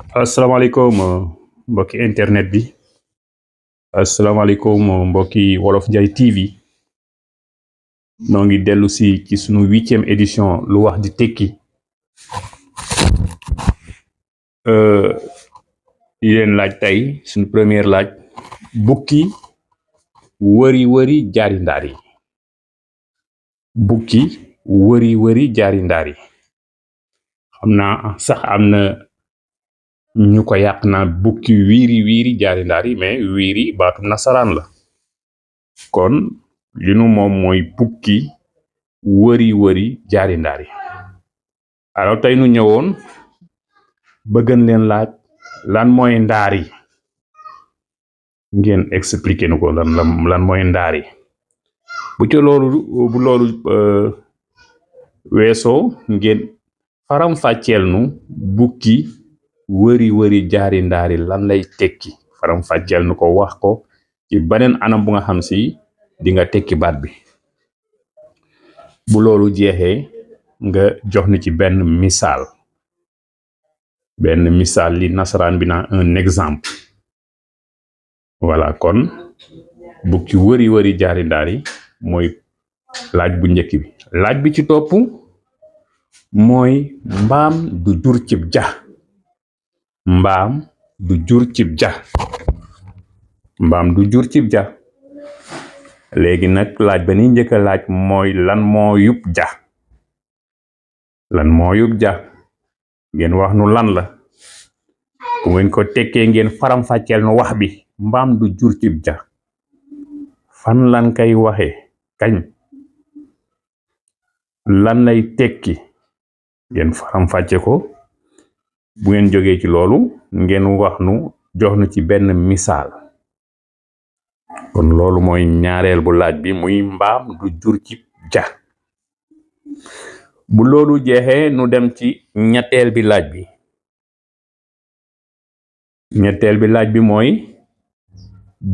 asalaamaaleykum mbokki internet bi asalaamaaleykum mbokki Wolof Njaay TV noo ngi dellu si ci sunu 8e édition lu wax di tekki di leen laaj tey sunu première laaj bukki wëri wëri jaari ndaar yi bukki wëri jaari ndaar yi xam naa sax am na ñu ko yàq naa bukki wiiri jaari ndaar yi mais wiiri baatu nasaraan la kon li nu moom mooy bukki wëri jaari ndaar yi alors tey nu ñëwoon bëggan leen laaj lan mooy ndaar yi ngeen expliquer nu ko lan mooy ndaar yi bu loolu weesoo ngeen faram fàcceel nu bukki wëri jaari ndaar yi lan lay tekki faram fàcceel nu ko wax ko ci beneen anam bu nga xam si di nga tekki baat bi bu loolu jeexee nga jox ni ci benn misaal li nasaraan bi naa un exemple voilà kon bukki wëri jaari ndaar yi mooy laaj bu njëkk bi laaj bi ci topp mooy mbaam du jur cib ja mbaam du jur cib ja léegi nag laaj ba ni njëkk a laaj mooy lan moo yub ja ngeen wax nu lan la bu ngeen ko tekkee ngeen faram fàcceel nu wax bi mbaam du jur cib ja fan lan kay waxe kañ lan lay tekki ngeen faram fàcce ko bu ngeen jógee ci loolu ngeen wax nu jox nu ci benn misaal kon loolu mooy ñaareel bu laaj bi muy mbaam du jur cib ja bu loolu jeexee nu dem ci ñetteel bi laaj bi mooy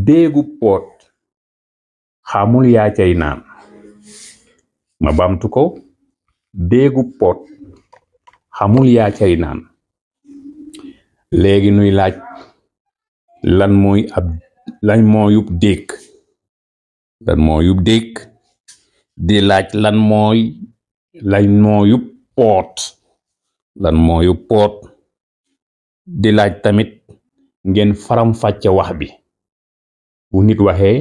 déegu poot xamul yaa cay naan ma baamtu ko déegu poot xamul yaa cay naan léegi nuy laaj lan moo yub déeg di laaj lan moo yub poot di laaj tamit ngeen faram fàcce wax bi bu nit waxee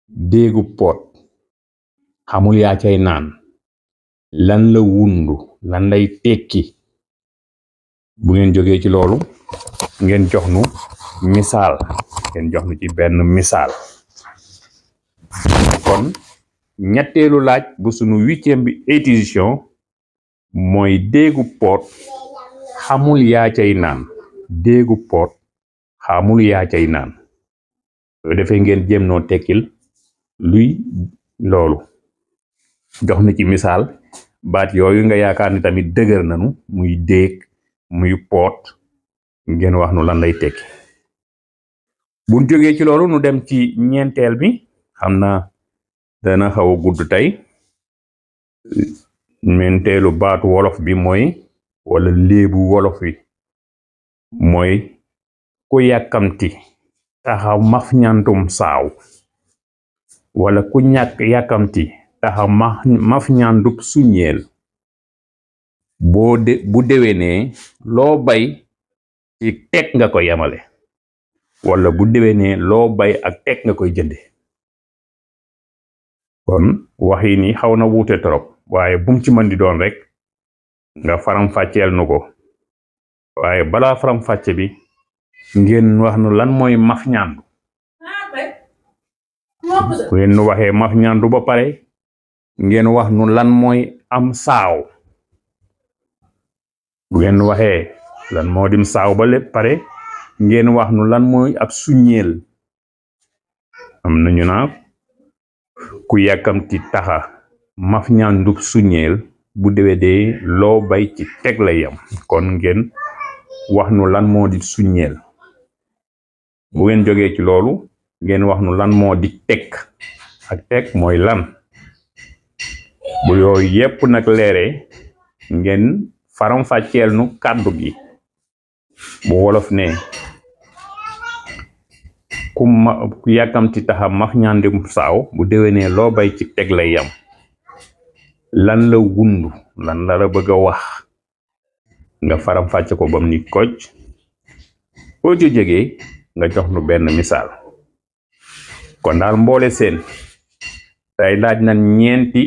déegu poot xamul yaa cay naan lan la wundu lan lay tekki bu ngeen jógee ci loolu ngeen jox nu ci benn misaal kon ñetteelu laaj bu sunu 8e bi édition mooy déegu poot xamul yaa cay naan soo defee ngeen jéem noo tekkil luy loolu jox na ci misaal baat yooyu nga yaakaar ni tamit dëgër nanu muy déeg muy poot ngeen wax nu lan lay tekki buñ jógee ci loolu nu dem ci ñeenteel bi xam naa dana xaw a gudd tey ñeenteelu baatu wolof bi mooy wala léebu wolof wi mooy ku yàkkamti taxaw maf ñantum saaw wala ku ñàkk yàkkamti taxaw maf ñandub suñeel bu déwénee loo bay ci teg nga ko yemale wala bu déwénee loo bay ak teg nga koy jënde kon wax yi ni xaw na wuute trop waaye bum ci mën di doon rek nga faram fàcceel nu ko waaye balaa faram fàcce bi ngeen wax nu lan mooy maf ñandu bu ngeen nu waxee maf ñandu ba pare ngeen wax nu lan mooy am saaw bu ngeen waxee lan moo dim saaw ba lépp pare ngeen wax nu lan mooy ab suñeel am nañu naa ku yàkkamti taxa maf ñandub suñeel bu déwénee loo bay ci teg la yam kon ngeen wax nu lan moo di suñeel bu ngeen jógee ci loolu ngeen wax nu lan moo di teg ak teg mooy lan bu yooyu yépp nag leeree ngeen faram fàcceel nu kàddu gi bu wolof ne ku yàkkamti taxa max ñandim saaw bu déwénee loo bay ci teg lay yam. lan la wundu lan la bëgg a wax nga faram fàcce ko bam ni koj boo ci jógee nga jox nu benn misaal. kon daal mboole seen tey laaj na ñeenti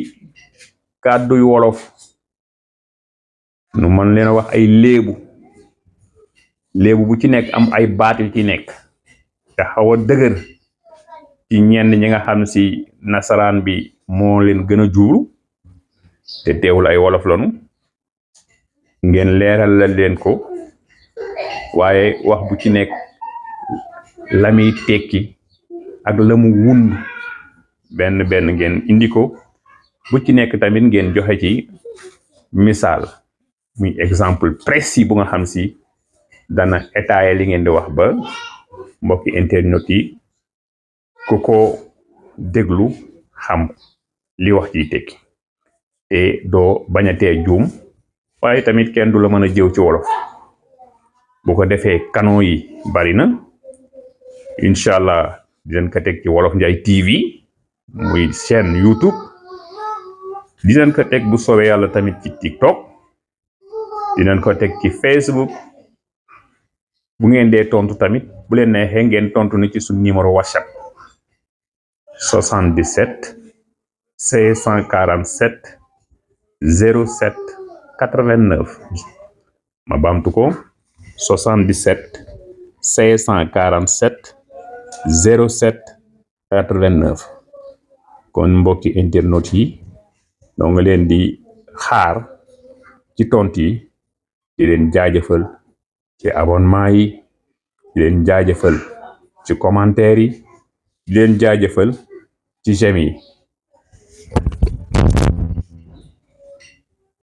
kàdduy wolof nu mën leen a wax ay léebu bu ci nekk am ay baat yu ci nekk te xaw a dëgër ci ñenn ñi nga xam si nasaraan bi moo leen gën a juuru te teewul ay wolof lanu ngeen leeral la leen ko waaye wax bu ci nekk la muy tekki ak la mu wund benn ngeen indi ko bu ci nekk tamit ngeen joxe ci misaal muy exemple précis bu nga xam si dana étayer li ngeen di wax ba mbokki internet yi ku ko déglu xam li wax ciy tekki te doo bañatee juum waaye tamit kenn du la mën a jëw ci wolof. bu ko defee canon yi bari na incha allah dinañ ko teg ci Wolof Njaay TV muy chaîne YouTube dinañ ko teg bu soobee yàlla tamit ci TikTok dinañ ko teg ci Facebook bu ngeen dee tontu tamit bu leen neexee ngeen tontu ni ci suñu numéro WhatsApp 77 547 07 89 ma baamtu ko 77 547 07 89 kon mbokki internet yi doo nga leen di xaar ci tontu yi di leen jaajëfal ci abonnement yi di leen jaajëfal ci commentaire yi di leen jaajëfal ci j'aime yi